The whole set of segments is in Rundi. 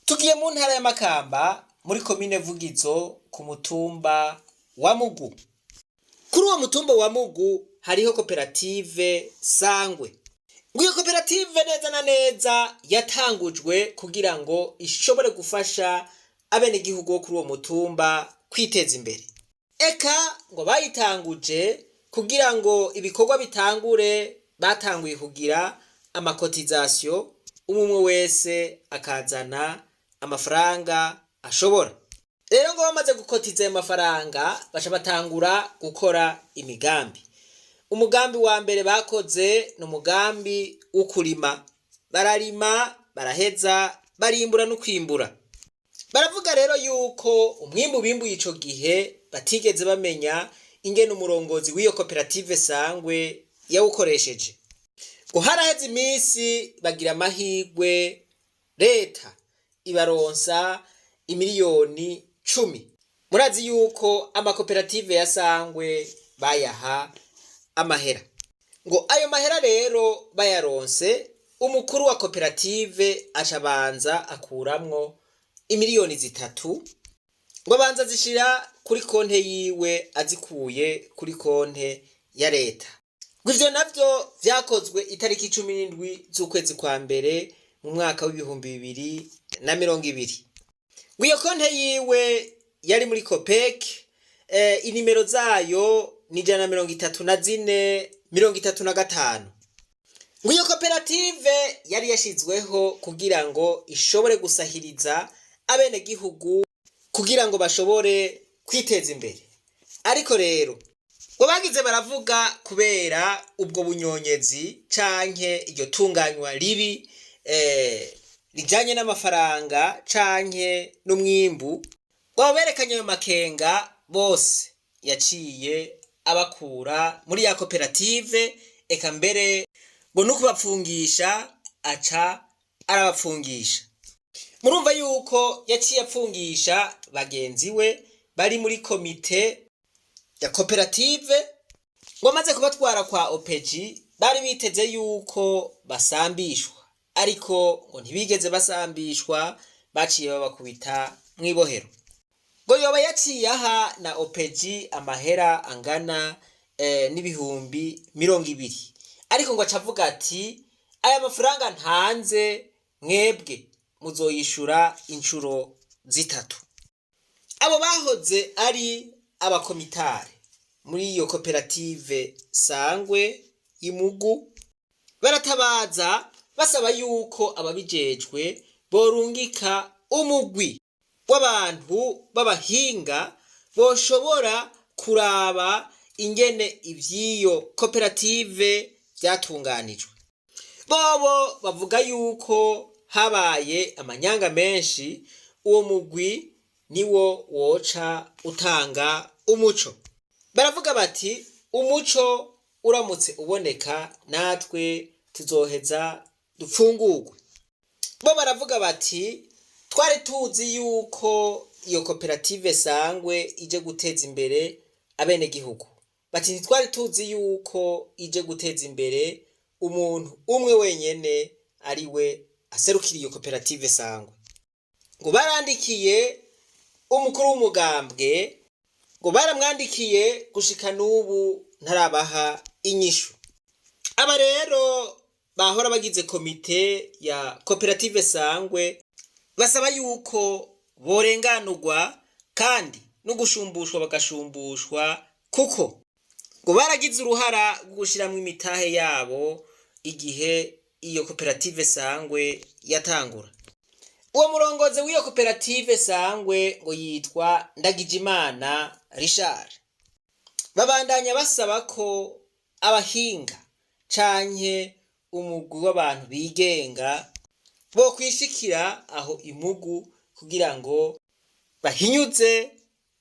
Tugiye mu ntara ya Makamba, muri komine Vugizo, ku mutumba wa Mugu. Kuri uwo mutumba wa Mugu hariho koperative Sangwe. Ngo iyo koperative neza na neza yatangujwe kugira ngo ishobore gufasha abenegihugu bo kuri uwo mutumba kwiteza imbere. Eka ngo bayitanguje kugira ngo ibikorwa bitangure, batanguye kugira ama cotisations, umwe wese akazana amafaranga ashobora. Rero ngo bamaze gukotiza ayo mafaranga, baca batangura gukora imigambi. Umugambi wa mbere bakoze ni umugambi wo kurima. Bararima, baraheza, barimbura no kwimbura. Baravuga rero yuko umwimbu bimbuye ico gihe batigeze bamenya ingene umurongozi w'iyo koperative Sangwe yawukoresheje. Ngo haraheze iminsi, bagira amahirwe, leta ibaronsa imiliyoni 10. Murazi yuko amakoperative ya Sangwe bayaha amahera. Ngo ayo mahera rero bayaronse, umukuru wa koperative aca abanza akuramwo imiliyoni 3, ngo abanza azishira kuri konte yiwe, azikuye kuri konte ya leta. Ngo ivyo navyo vyakozwe itariki 17 z'ukwezi kwa mbere mu mwaka w'2020. Ngo iyo konte yiwe yari muri COOPEC, inimero zayo ni 134 35. Ngo iyo koperative yari yashizweho kugira ngo ishobore gusahiriza abenegihugu kugira ngo bashobore kwiteza imbere. Ariko rero ngo bagize baravuga, kubera ubwo bunyonyezi canke iryo tunganywa ribi rijanye n'amafaranga canke n'umwimbu, ngo berekanye ayo makenga bose, yaciye abakura muri ya koperative. Eka mbere ngo nukubapfungisha aca arabapfungisha. Murumva yuko yaciye apfungisha bagenzi we bari muri komite ya koperative. Ngo amaze kubatwara kwa OPJ, bari biteze yuko basambishwa, ariko ngo ntibigeze basambishwa, baciye babakubita mw'ibohero. Ngo yoba yaciye aha na OPJ amahera angana n'20,000, ariko ngo aca avuga ati: "Aya mafaranga ntanze, mwebwe muzoyishura inshuro zitatu." Abo bahoze ari abakomitare muri iyo koperative Sangwe Imugu baratabaza, basaba yuko ababijejwe borungika umugwi w'abantu b'abahinga boshobora kuraba ingene ivy'iyo koperative vyatunganijwe. Bobo bavuga yuko habaye amanyanga menshi. Uwo mugwi niwo woca utanga umuco. Baravuga bati: "Umuco uramutse uboneka, natwe tuzoheza dupfungurwe." Bo baravuga bati: "Twari tuzi yuko iyo koperative Sangwe ije guteza imbere abenegihugu." Bati: "Ntitwari tuzi yuko ije guteza imbere umuntu umwe wenyene, ari we aserukira iyo koperative Sangwe." Ngo barandikiye umukuru w'umugambwe, ngo baramwandikiye, gushika n'ubu ntarabaha inyishu. Aba rero bahora bagize komite ya koperative Sangwe basaba yuko borenganurwa, kandi no gushumbushwa bagashumbushwa, kuko ngo baragize uruhara rwo gushiramwo imitahe yabo igihe iyo koperative Sangwe yatangura. Uwo murongozi w'iyo koperative Sangwe ngo yitwa Ndagijimana Richard. Babandanya basaba ko abahinga canke umugwi w'abantu bigenga bokwishikira aho Imugu kugira ngo bahinyuze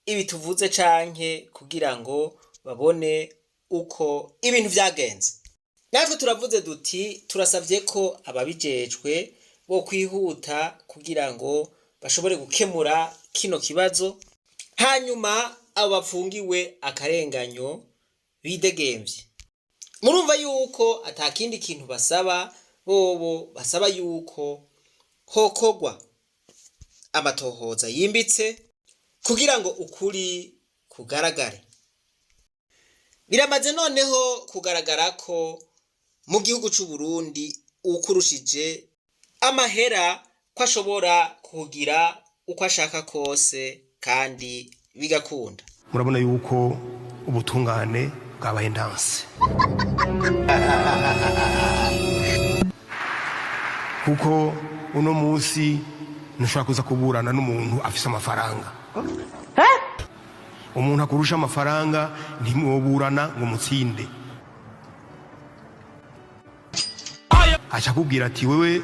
ibi tuvuze, canke kugira ngo babone uko ibintu vyagenze. Natwe turavuze duti: turasavye ko ababijejwe bo kwihuta kugira ngo bashobore gukemura kino kibazo, hanyuma abo bapfungiwe akarenganyo bidegemvye. Murumva yuko atakindi kintu basaba. Bobo basaba yuko hokorwa. Amatohoza yimbitse kugira ngo ukuri kugaragare. Biramaze noneho kugaragara ko mu gihugu c'u Burundi uwukurushije amahera ko ashobora kugira uko ashaka kose kandi bigakunda. Murabona yuko ubutungane bwabaye ndanse, kuko uno munsi ntushobora kuza kuburana n'umuntu afise amafaranga. Umuntu akurusha amafaranga ntimwoburana ngo mutsinde. Aca akubwira ati wewe,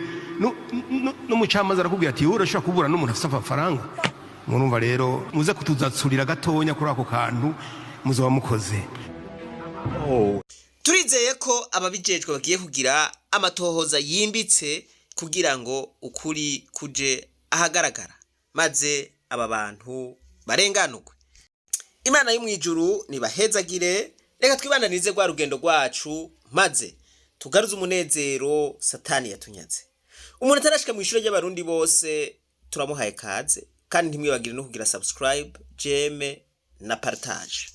n'umucamanza arakubwira ati wowe urashobora kuburana n'umuntu afise amafaranga? Murumva rero, muze kutuzatsurira gatonya kuri ako kantu, muzoba mukoze. Turizeye ko ababijejwe bagiye kugira amatohoza yimbitse kugira ngo ukuri kuje ahagaragara, maze aba bantu barenganurwe. Imana yo mw'ijuru nibahezagire. Reka twibananize rwa rugendo rwacu, maze tugaruze umunezero Satani yatunyaze. Umuntu atarashika mw'ishure ry'Abarundi bose turamuhaye kaze, kandi ntimwibagire no kugira subscribe, j'aime na partage.